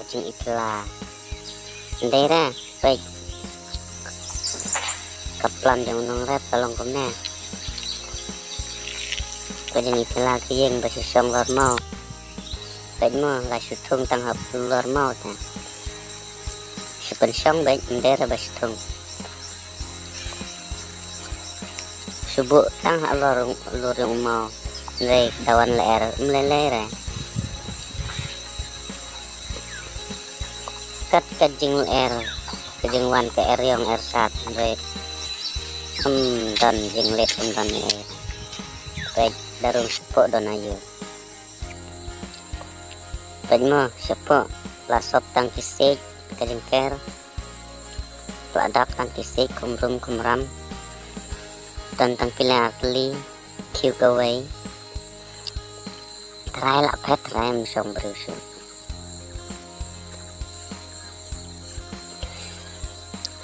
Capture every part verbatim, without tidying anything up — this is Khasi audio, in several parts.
Jing i pla. Ndei re, peit. Ka plan jong u nongrep ka long kumne. Ka jing i pla ka ïeng ba shu shong lor maw. Peit mo, la shu thung tang ha lor maw te. Shu pynshong beit, ndei re ba shu thung. Shu buh tang ha lor, lor jong u maw. Ndei da wan lyer, um lei lei re. Kat ka jinglyer, ka jingwan ka eriong ersat, ndei. Um don jingleit, um don lyer. Peit da rung shapoh don aïu. Peit mo, shapoh la sop tang ki siej ka jingker. La dap tang ki siej khum rum khum ram. Don tang phi la kli, khiew kawei. Trai la phet, trai ym shong briew shuh.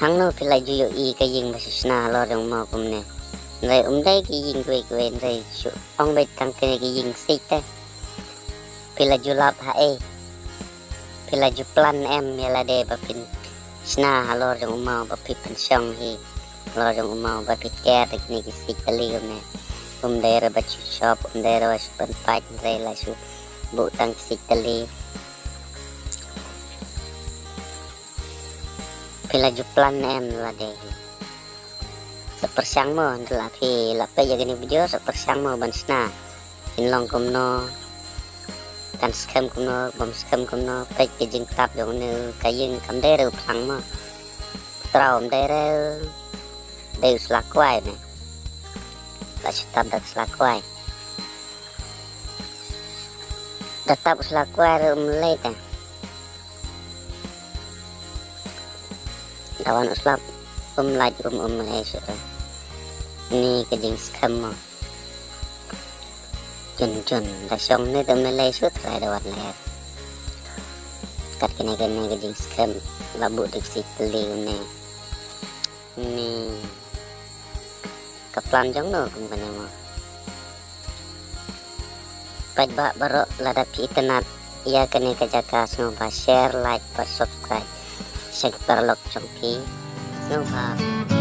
Hangno phi la ju ïohi ka ïing ba shu shna halor jong u maw kumne. Ndei um dei ki ïing kiwei kiwei, ndei shu ong beit tang kine ki ïing siej te. Phi la ju lap ha ei. Phi la ju plan em ïa lade ba phin shna halor jong u maw, ba phi pynshong hi halor jong u maw, ba phi ker da kine ki siej tylli kumne. Um dei re ba shu shop, um dei re ba shu pynpait, ndei la shu buh tang ki siej tylli. Phi la ju plan em lade hi. Sa pyrshang mo, ndei la phi la peit ïa kane video, sa pyrshang mo ban shna. Kin long kumno, kan skhem kumno, bym skhem kumno, peit ka jingtap jong une u ka ïing kam dei re u phlang mo. Trai um dei re, dei u sla kwai ne. La shu tap da ka sla kwai. Da tap u sla kwai re um leit te. Da wan u slap um lait um um lei shuh re. Ni ka jingskhem mo. Jun jun da shong ne da um lei shuh, trai da wan lyer. Kat kane kane ka jingskhem la buh da ki siej tylli ne. Ni ka plan jong no kum kane mo. Paidbah baroh lada phi itynnad ïa kane ka jaka sngewbha share, like bad subscribe. Sha ki paralok jong phi sngewbha.